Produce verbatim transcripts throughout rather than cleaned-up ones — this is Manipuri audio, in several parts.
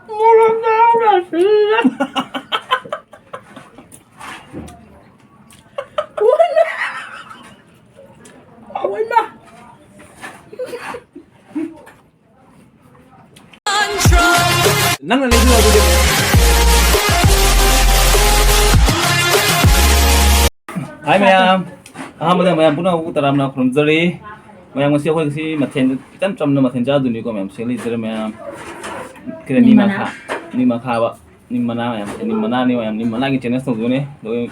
ꯃꯣꯔꯣꯛ ꯌꯥꯎꯗ꯭ꯔꯁꯨ꯫ ꯑꯣꯏꯃ! ꯑꯣꯏꯃ! ꯅꯪꯅ ꯂꯩꯕꯤꯌꯣ ꯑꯗꯨꯗꯤ꯫ ꯍꯥꯏ ꯃꯌꯥꯝ, ꯑꯍꯥꯟꯕꯗ ꯃꯌꯥꯝ ꯄꯨꯝꯅꯃꯛꯄꯨ ꯇꯔꯥꯝꯅ ꯈꯨꯔꯨꯝꯖꯔꯤ꯫ ꯃꯌꯥꯝ, ꯉꯁꯤ ꯑꯩꯈꯣꯏ ꯉꯁꯤ ꯃꯊꯦꯜ ꯏꯆꯝ ꯆꯝꯅ ꯃꯊꯦꯜ ꯆꯥꯗꯣꯏꯅꯤꯀꯣ ꯃꯌꯥꯝ꯫ ꯁꯤ ꯂꯩꯖꯔꯦ ꯃꯌꯥꯝ꯫ ꯀꯩꯅꯣ, ꯅꯤꯝ ꯅꯤꯝ ꯃꯅꯥ꯫ ꯃꯈꯥ-, ꯅꯤꯝ ꯃꯈꯥꯕ꯫ ꯅꯤꯝ ꯃꯅꯥ ꯃꯌꯥꯝ, ꯅꯤꯝ ꯃꯅꯥꯅꯤ ꯃꯌꯥꯝ, ꯅꯤꯝ ꯃꯅꯥꯒꯤ challenge ꯇꯧꯗꯣꯏꯅꯦ꯫ ꯑꯗꯨꯒ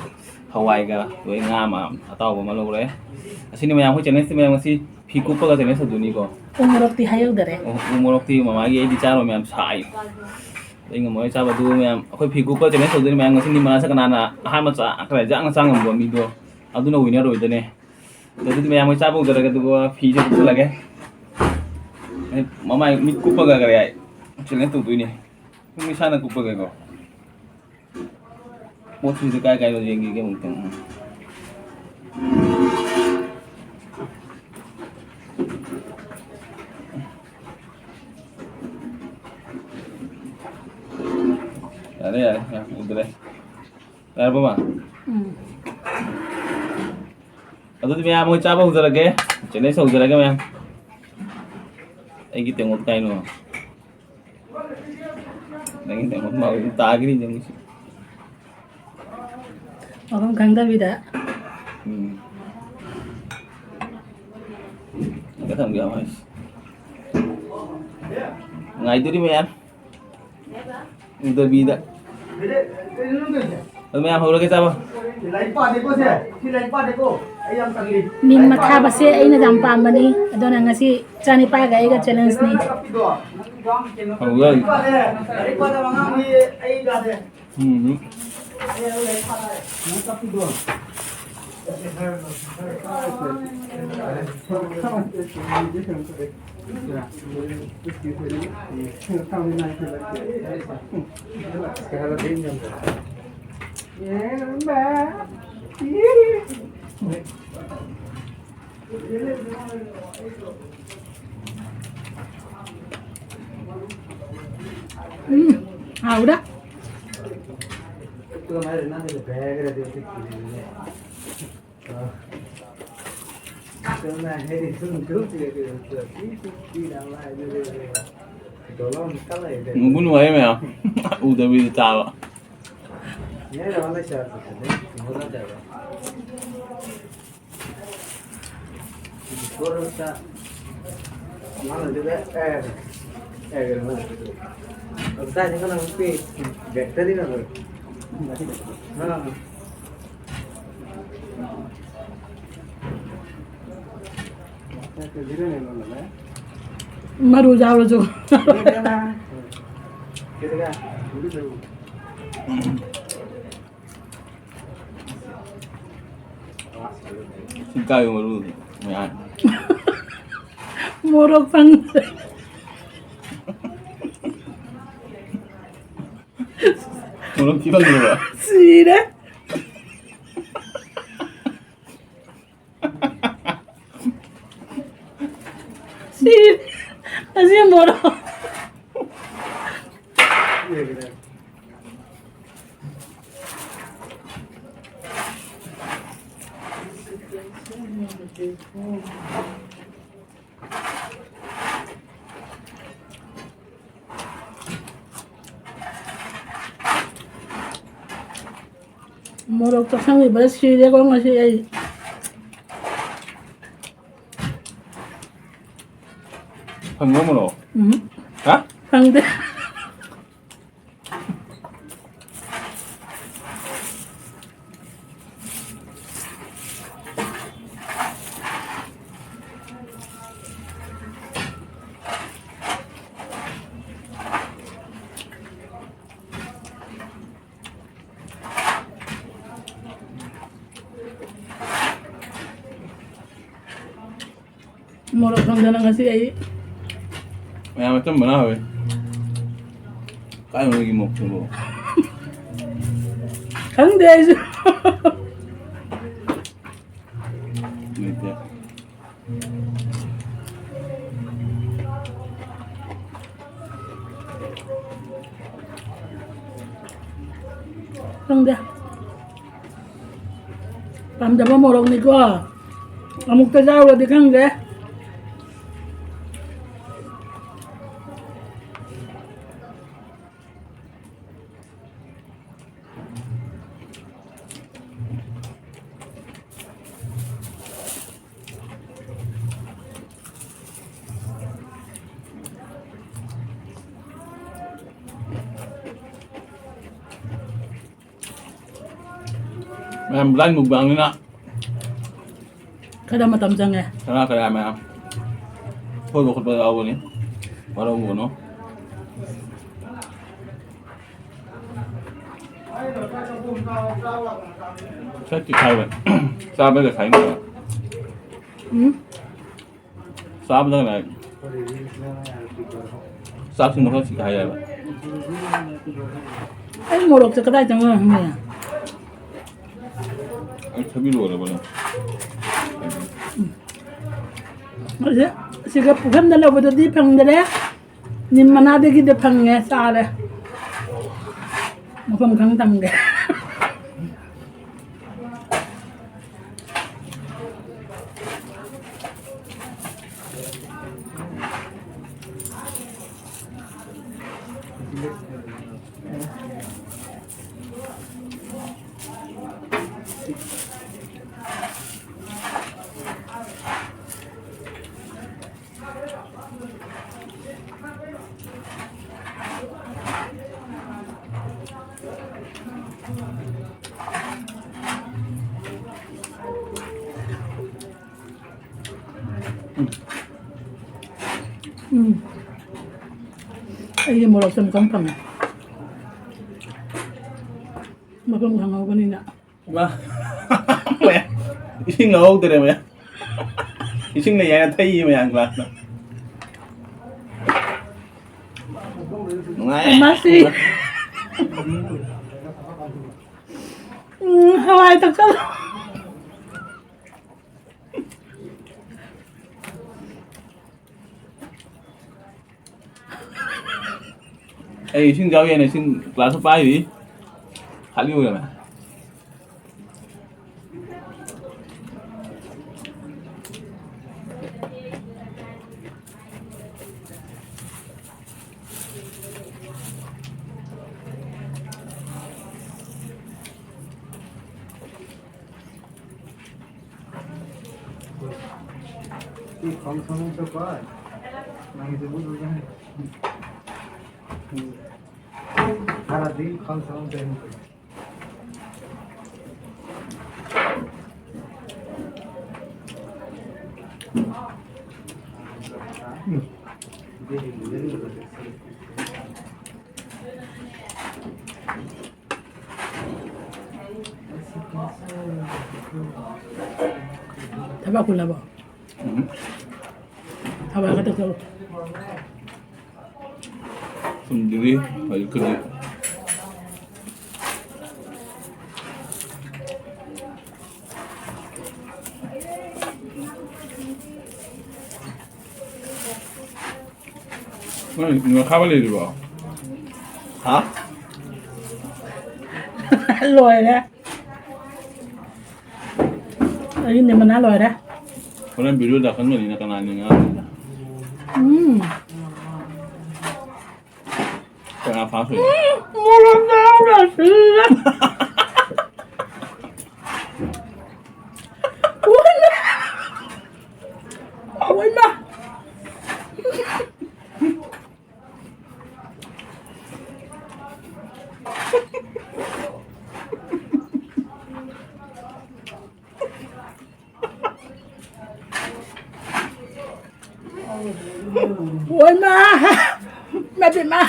ꯍꯋꯥꯏꯒ, ꯑꯗꯨꯒ ꯉꯥ ꯑꯃ ꯑꯇꯥꯎꯕ ꯑꯃ ꯂꯧꯔꯦ꯫ ꯑꯁꯤꯅꯤ ꯃꯌꯥꯝ, ꯑꯩꯈꯣꯏ challenge ꯁꯤ ꯃꯌꯥꯝ ꯉꯁꯤ ꯐꯤ ꯀꯨꯞꯄꯒ challenge ꯇꯧꯗꯣꯏꯅꯤꯀꯣ꯫ ꯎ ꯃꯣꯔꯣꯛꯇꯤ ꯍꯥꯏꯍꯧꯗꯔꯦ꯫ ꯎ, ꯎ ꯃꯣꯔꯣꯛꯇꯤ ꯃꯃꯥꯒꯤ ꯑꯩꯗꯤ ꯆꯥꯔꯣꯏ ꯃꯌꯥꯝ, ꯁꯥꯏ꯫ ꯑꯩ ꯉꯝꯃꯔꯣꯏ ꯆꯥꯕ꯫ ꯑꯗꯨ ꯃꯌꯥꯝ, ꯑꯩꯈꯣꯏ ꯐꯤ ꯀꯨꯞꯄ challenge ꯇꯧꯗꯣꯏꯅꯤ ꯃꯌꯥꯝ꯫ ꯉꯁꯤ ꯅꯤꯝ ꯃꯅꯥꯁꯦ ꯀꯅꯥꯅ ꯑꯍꯥꯟꯕ ꯆꯥ-, ꯈꯔ ꯌꯥꯡꯅ ꯆꯥ ꯉꯝꯕ ꯃꯤꯗꯣ, ꯑꯗꯨꯅ winner ꯑꯣꯏꯗꯣꯏꯅꯦ꯫ ꯑꯗꯨꯗꯤ ꯃꯌꯥꯝ, ꯃꯣꯏ ꯆꯥꯕ ꯍꯧꯖꯔꯒꯦ, ꯑꯗꯨꯒ ꯐꯤꯁꯦ ꯀꯨꯞꯁꯜꯂꯒꯦ꯫ ꯑꯩ ꯃꯃꯥꯏ ꯃꯤꯠ ꯀꯨꯞꯄꯒ ꯀꯔꯤ ꯍꯥꯏ, challenge ꯇꯧꯗꯣꯏꯅꯦ꯫ ꯁꯨꯝ ꯏꯁꯥꯅ ꯀꯨꯞꯄꯒꯀꯣ꯫ ꯄꯣꯠꯁꯤꯡꯁꯦ ꯀꯥꯏ ꯀꯥꯏꯗ ꯌꯦꯡꯈꯤꯒꯦ ꯑꯃꯨꯛꯇꯪ꯫ ꯌꯥꯔꯦ, ꯌꯥꯔꯦ, ꯌꯥꯝ ꯎꯗ꯭ꯔꯦ꯫ ꯌꯥꯔꯕꯣ, ꯃꯥ? ꯎꯝ꯫ ꯑꯗꯨꯗꯤ ꯃꯌꯥꯝ, ꯃꯣꯏ ꯆꯥꯕ ꯍꯧꯖꯔꯒꯦ꯫ Challenge ꯍꯧꯖꯔꯒꯦ, ꯃꯌꯥꯝ꯫ ꯑꯩꯒꯤ ꯇꯦꯡꯉꯣꯠ ꯀꯥꯏꯅꯣ? ꯅꯪꯒꯤ ꯇꯦꯡꯉꯣꯠ ꯃꯥ ꯑꯗꯨꯝ ꯇꯥꯈꯤꯅꯤ, ꯅꯪꯒꯤꯁꯨ꯫ ꯃꯐꯝ ꯈꯪꯗꯕꯤꯗ꯫ ꯎꯝ꯫ ꯑꯝꯇ ꯊꯝꯒꯦ, ꯌꯥꯝ ꯍꯥꯏꯁꯤ꯫ ꯉꯥꯏꯗꯣꯔꯤ, ꯃꯌꯥꯝ꯫ ꯎꯗꯕꯤꯗ꯫ ꯑꯗꯨ ꯃꯌꯥꯝ ꯍꯧꯔꯒꯦ ꯆꯥꯕ꯫ ꯂꯥꯏꯔꯤꯛ ꯄꯥꯗꯦꯀꯣ ꯁꯦ꯫ ꯁꯤ ꯂꯥꯏꯔꯤꯛ ꯄꯥꯗꯦꯀꯣ꯫ ꯑꯩ ꯌꯥꯝ ꯇꯜꯂꯤ꯫ ꯅꯤꯝ ꯃꯊꯥꯕꯁꯦ ꯑꯩꯅ ꯌꯥꯝ ꯄꯥꯝꯕꯅꯤ꯫ ꯑꯗꯨꯅ ꯉꯁꯤ ꯏꯆꯥꯅꯤꯄꯥꯒ ꯑꯩꯒ challenge ꯅꯤ꯫ ꯍꯧꯔꯒꯦ꯫ ꯂꯥꯏꯔꯤꯛ ꯄꯥꯗꯦ꯫ ꯂꯥꯏꯔꯤꯛ ꯄꯥꯗꯕ ꯑꯉꯥꯡ ꯍꯨꯏ ꯑꯩ ꯌꯥꯗꯦ꯫ ꯎꯝ꯫ ꯎꯝ, ꯍꯥꯎꯗ꯫ ꯅꯨꯡꯕꯨ ꯅꯨꯡꯉꯥꯏꯌꯦ ꯃꯌꯥꯝ꯫ ꯎꯗꯕꯤꯗ ꯆꯥꯕ꯫ ꯃꯔꯨ ꯌꯥꯎꯔꯁꯨ꯫ ꯁꯤꯡꯀꯥꯏ ꯃꯔꯨꯗꯤ ꯃꯌꯥꯝ꯫ ꯃꯣꯔꯣꯛ ꯐꯪꯗ꯭ꯔꯦ꯫ ꯃꯣꯔꯣꯛ ꯊꯤꯜꯍꯜꯂꯨꯔꯣ? ꯁꯤꯔꯦ꯫ ꯁꯤꯔꯦ꯫ ꯑꯁꯤ ꯃꯣꯔꯣꯛ꯫ ꯃꯣꯔꯣꯛ ꯆꯥꯁꯟꯈꯤꯕꯗ ꯁꯤꯔꯦꯀꯣ ꯉꯁꯤ ꯑꯩ꯫ ꯐꯪꯕ꯭ꯔꯣ ꯃꯣꯔꯣꯛ? ꯎꯝ꯫ ꯍꯥ? ꯐꯪꯗꯦ꯫ ꯃꯣꯔꯣꯛ ꯐꯪꯗꯅ ꯉꯁꯤ ꯑꯩ꯫ ꯃꯌꯥꯝ ꯑꯆꯝꯕꯅ ꯍꯥꯎꯋꯦ꯫ ꯀꯥꯏ ꯅꯣꯏꯒꯤ ꯃꯣꯔꯣꯛꯇꯨꯕꯣ? ꯈꯪꯗꯦ ꯑꯩꯁꯨ꯫ ꯂꯩꯇꯦ꯫ ꯈꯪꯗꯦ꯫ ꯄꯥꯝꯖꯕ ꯃꯣꯔꯣꯛꯅꯤꯀꯣ꯫ ꯑꯃꯨꯛꯇ ꯆꯥꯔꯨꯔꯗꯤ ꯈꯪꯗꯦ꯫ ꯃꯌꯥꯝ blind mukbangꯅꯤꯅ ꯈꯔ ꯃꯇꯝ ꯆꯪꯉꯦ꯫ ꯈꯔ ꯈꯔ ꯃꯌꯥꯝ ꯁꯣꯏꯕ ꯈꯣꯠꯄ ꯌꯥꯎꯒꯅꯤ, ꯋꯥꯔꯧꯒꯅꯨ꯫ ꯈꯔ ꯆꯤꯛꯈꯥꯏꯕ꯫ ꯆꯥꯕꯗ ꯈꯥꯏꯅꯕ꯫ ꯎꯝ꯫ ꯆꯥꯕꯗ ꯉꯥꯏ꯫ ꯆꯥꯛꯁꯤꯡꯗꯣ ꯈꯔ ꯆꯤꯛꯈꯥꯏ ꯍꯥꯏꯕ꯫ ꯑꯩ ꯃꯣꯔꯣꯛꯁꯦ ꯀꯗꯥꯏ ꯆꯪꯉꯝꯃꯦ? ꯑꯩ ꯊꯕꯤ ꯂꯣꯏꯔꯕꯅꯦ꯫ ꯑꯁꯤ, ꯁꯤꯒ ꯄꯨꯈꯝꯗ ꯂꯧꯕꯗꯨꯗꯤ ꯐꯪꯗ꯭ꯔꯦ꯫ ꯅꯤꯝ ꯃꯅꯥꯗꯒꯤꯗꯤ ꯐꯪꯉꯦ, ꯆꯥꯔꯦ꯫ ꯃꯐꯝ ꯈꯪ ꯊꯝꯒꯦ꯫ ꯎꯝ꯫ ꯑꯩꯗꯤ ꯃꯣꯔꯣꯛ ꯆꯝꯆꯝ ꯐꯪꯉꯦ꯫ ꯃꯐꯝ ꯈꯪꯍꯧꯕꯅꯤꯅ꯫ ꯃꯥ-, ꯃꯌꯥꯝ, ꯏꯁꯤꯡ ꯂꯧꯍꯧꯗ꯭ꯔꯦ ꯃꯌꯥꯝ꯫ ꯏꯁꯤꯡ ꯂꯩ ꯍꯥꯏꯅ ꯊꯛꯏ ꯃꯌꯥꯝ glassꯅ꯫ ꯅꯨꯡꯉꯥꯏ꯫ ꯃꯁꯤ꯫ ꯎꯝ, ꯍꯋꯥꯏ ꯊꯛꯆꯜꯂꯣ꯫ ꯑꯩ ꯏꯁꯤꯡ ꯆꯥꯎ ꯌꯦꯟꯅ ꯏꯁꯤꯡ ꯒ꯭ꯂꯥꯁ ꯑꯃ ꯄꯥꯏꯔꯤ꯫ ꯈꯥꯂꯤ ꯑꯣꯏꯔꯝꯃꯦ꯫ ꯁꯤ ꯈꯪ ꯈꯪ ꯆꯠꯄ꯫ ꯅꯪꯁꯦ ꯃꯨꯠꯂꯨꯔꯦ꯫ ꯎꯝ꯫ ꯍꯥꯟꯅꯗꯤ ꯈꯪ ꯈꯪ ꯆꯠꯂꯝꯗꯦ꯫ ꯎꯝ꯫ ꯊꯕꯛ ꯍꯨꯜꯂꯕꯣ? ꯎꯝ꯫ ꯊꯕꯛ ꯈꯛꯇ ꯆꯠꯂꯣ꯫ ꯊꯨꯝꯗ꯭ꯔꯤ ꯍꯧꯖꯤꯛꯀꯗꯤ꯫ ꯅꯣꯏ ꯉꯥꯈꯥꯕ ꯂꯩꯔꯤꯕꯣ? ꯍꯥ? ꯂꯣꯏꯔꯦ꯫ ꯑꯩ ꯅꯦꯃꯅꯥ ꯂꯣꯏꯔꯦ꯫ ꯍꯣꯔꯦꯟ ꯚꯤꯗꯤꯑꯣ ꯗꯥꯀꯟꯕꯅꯤꯅ ꯀꯅꯥꯅ ꯉꯥꯡꯗꯣꯏꯅꯣ? ꯎꯝ꯫ ꯀꯅꯥ ꯐꯥꯁ ꯑꯣꯏꯅꯣ? ꯎꯝ, ꯃꯣꯔꯣꯛ ꯆꯥꯕꯅ ꯁꯤꯔꯦ꯫ ꯑꯣꯏꯃ꯫ ꯑꯣꯏꯃ! ꯏꯃꯥ ꯏꯕꯦꯝꯃ!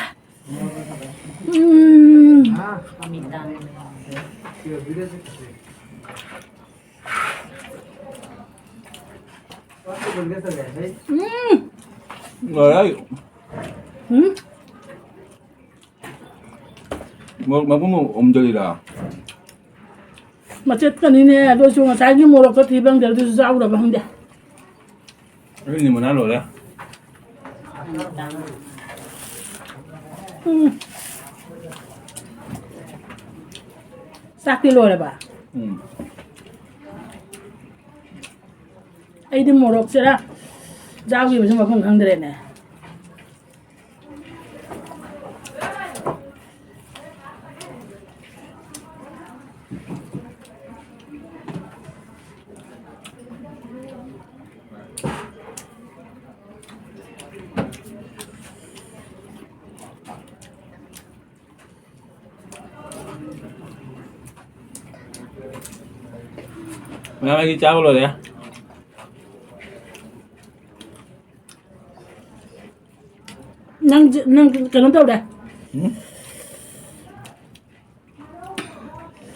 ꯎꯝ꯫ ꯎꯝ꯫ ꯂꯣꯏꯔꯦ꯫ ꯎꯝ꯫ ꯃꯣꯔꯣꯛ ꯃꯀꯨꯝ ꯑꯣꯝꯖꯜꯂꯤꯔꯥ? ꯃꯆꯦꯠꯀꯅꯤꯅꯦ, ꯑꯗꯨꯁꯨ ꯉꯁꯥꯏꯒꯤ ꯃꯣꯔꯣꯛꯇꯣ ꯊꯤ ꯐꯪꯗꯦ, ꯑꯗꯨꯁꯨ ꯆꯥꯎꯗꯕ ꯈꯪꯗꯦ꯫ ꯑꯩ ꯅꯦꯃꯅꯥ ꯂꯣꯏꯔꯦ꯫ ꯎꯝ꯫ ꯆꯥꯛꯇꯤ ꯂꯣꯏꯔꯕ? ꯎꯝ꯫ ꯑꯩꯗꯤ ꯃꯣꯔꯣꯛꯁꯤꯔ ꯆꯥꯈꯤꯕꯁꯨ ꯃꯐꯝ ꯈꯪꯗ꯭ꯔꯦꯅꯦ꯫ ꯃꯌꯥꯝ ꯑꯩꯒꯤ ꯆꯥꯕ ꯂꯣꯏꯔꯦ꯫ ꯅꯪ, ꯅꯪ ꯀꯩꯅꯣ ꯇꯧꯔꯦ꯫ ꯎꯝ?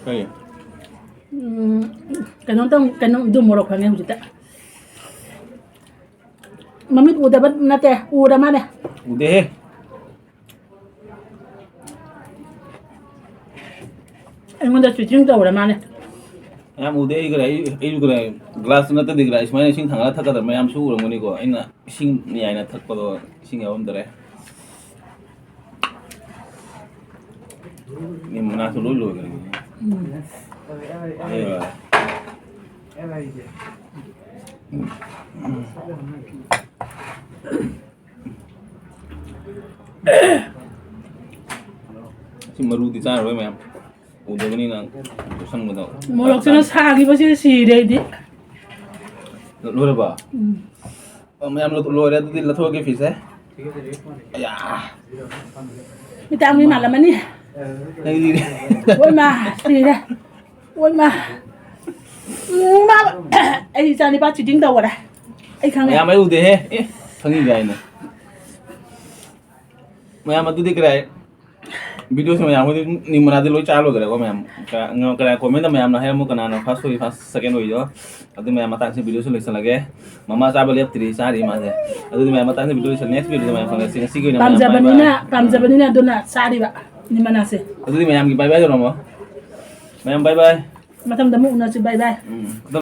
ꯀꯔꯤ? ꯎꯝ, ꯀꯩꯅꯣ ꯇꯧ-, ꯀꯩꯅꯣ, ꯑꯗꯨ ꯃꯣꯔꯣꯛ ꯐꯪꯉꯦ ꯍꯧꯖꯤꯛꯇ꯫ ꯃꯃꯤꯠ ꯎꯗꯕ ꯅꯠꯇꯦ, ꯎꯔ ꯃꯥꯅꯦ꯫ ꯎꯗꯦꯍꯦ꯫ ꯑꯩꯉꯣꯟꯗ cheating ꯇꯧꯔ ꯃꯥꯅꯦ꯫ ꯌꯥꯝ ꯎꯗꯦ, ꯑꯩ ꯀꯗꯥꯏ, ꯑꯩ, ꯑꯩꯁꯨ ꯀꯗꯥꯏ, glass ꯅꯠꯇꯗꯤ ꯀꯗꯥꯏ ꯁꯨꯃꯥꯏꯅ ꯏꯁꯤꯡ ꯊꯥꯡꯒꯠꯂ ꯊꯛꯀꯗꯕ ꯃꯌꯥꯝꯁꯨ ꯎꯔꯝꯒꯅꯤꯀꯣ꯫ ꯑꯩꯅ ꯏꯁꯤꯡ ꯌꯥꯏꯅ ꯊꯛꯄꯗꯣ ꯏꯁꯤꯡ ꯌꯥꯎꯔꯝꯗꯔꯦ꯫ ꯅꯤꯝ ꯃꯅꯥꯁꯨ ꯂꯣꯏ ꯂꯣꯏꯈ꯭ꯔꯦ꯫ ꯎꯝ꯫ ꯑꯗꯨꯒ ꯁꯤ ꯃꯔꯨꯗꯤ ꯆꯥꯔꯔꯣꯏ ꯃꯌꯥꯝ꯫ ꯎꯗꯕꯅꯤꯅ ꯌꯣꯠꯁꯟꯕꯗꯣ꯫ ꯃꯣꯔꯣꯛꯁꯤꯅ ꯁꯥꯈꯤꯕꯁꯤꯗ ꯁꯤꯔꯦ ꯑꯩꯗꯤ꯫ ꯂꯣꯏꯔꯕ? ꯎꯝ꯫ ꯑꯣ, ꯃꯌꯥꯝ ꯂꯧꯊꯣꯛ-, ꯂꯣꯏꯔꯦ, ꯑꯗꯨꯗꯤ ꯂꯧꯊꯣꯛꯑꯒꯦ ꯐꯤꯁꯦ꯫ ꯑꯌꯥ꯫ ꯃꯤꯇꯥꯡ ꯃꯤ ꯃꯥꯜꯂꯝꯃꯅꯤ꯫ ꯅꯪꯗꯤ ꯑꯣꯏꯃꯥ, ꯁꯤꯔꯦ꯫ ꯑꯣꯏꯃꯥ꯫ ꯎꯝ, ꯃꯥ-, ꯑꯩ ꯏꯆꯥ ꯅꯤꯄꯥ cheating ꯇꯧꯈꯔꯦ꯫ ꯑꯩ ꯈꯪꯉꯦ꯫ ꯃꯌꯥꯝ ꯑꯩ ꯎꯗꯦꯍꯦ꯫ ꯑꯦ, ꯈꯪꯉꯤ ꯀꯥꯏꯅ꯫ ꯃꯌꯥꯝ ꯑꯗꯨꯗꯤ ꯀꯔꯥꯏ? Videoꯁꯤ ꯃꯌꯥꯝ ꯍꯣꯏꯗꯤ ꯅꯤꯝ ꯃꯅꯥꯗꯤ ꯂꯣꯏ ꯆꯥ ꯂꯣꯏꯈ꯭ꯔꯦꯀꯣ ꯃꯌꯥꯝ꯫ ꯀ-, ꯀꯅꯥ commentꯇ ꯃꯌꯥꯝꯅ ꯍꯥꯏꯔꯝꯃꯨ ꯀꯅꯥꯅ first ꯑꯣꯏ, first, second ꯑꯣꯏꯗꯣ꯫ ꯑꯗꯨ ꯃꯌꯥꯝ ꯃꯇꯥꯡꯁꯤ videoꯁꯨ ꯂꯣꯏꯁꯤꯜꯂꯒꯦ꯫ ꯃꯃꯥ ꯆꯥꯕ ꯂꯦꯞꯇ꯭ꯔꯤ, ꯆꯥꯔꯤ ꯃꯥꯁꯦ꯫ ꯑꯗꯨꯗꯤ ꯃꯌꯥꯝ ꯃꯇꯥꯡꯁꯤ video ꯂꯣꯏꯁꯤꯜꯂꯦ꯫ Next videoꯗ ꯃꯌꯥꯝ ꯐꯪꯉꯁꯤ꯫ ꯉꯁꯤꯒꯤ ꯑꯣꯏꯅ ꯃꯌꯥꯝ bye bye꯫ ꯄꯥꯝꯖꯕꯅꯤꯅ, ꯄꯥꯝꯖꯕꯅꯤꯅ ꯑꯗꯨꯅ ꯆꯥꯔꯤꯕ ꯅꯤꯝ ꯃꯅꯥꯁꯦ꯫ ꯑꯗꯨꯗꯤ ꯃꯌꯥꯝꯒꯤ bye bye ꯇꯧꯔꯝꯃꯣ꯫ ꯃꯌꯥꯝ bye bye꯫ ꯃꯊꯪꯗ ꯑꯃꯨꯛ ꯎꯅꯁꯤ, bye bye꯫ ꯎꯝ꯫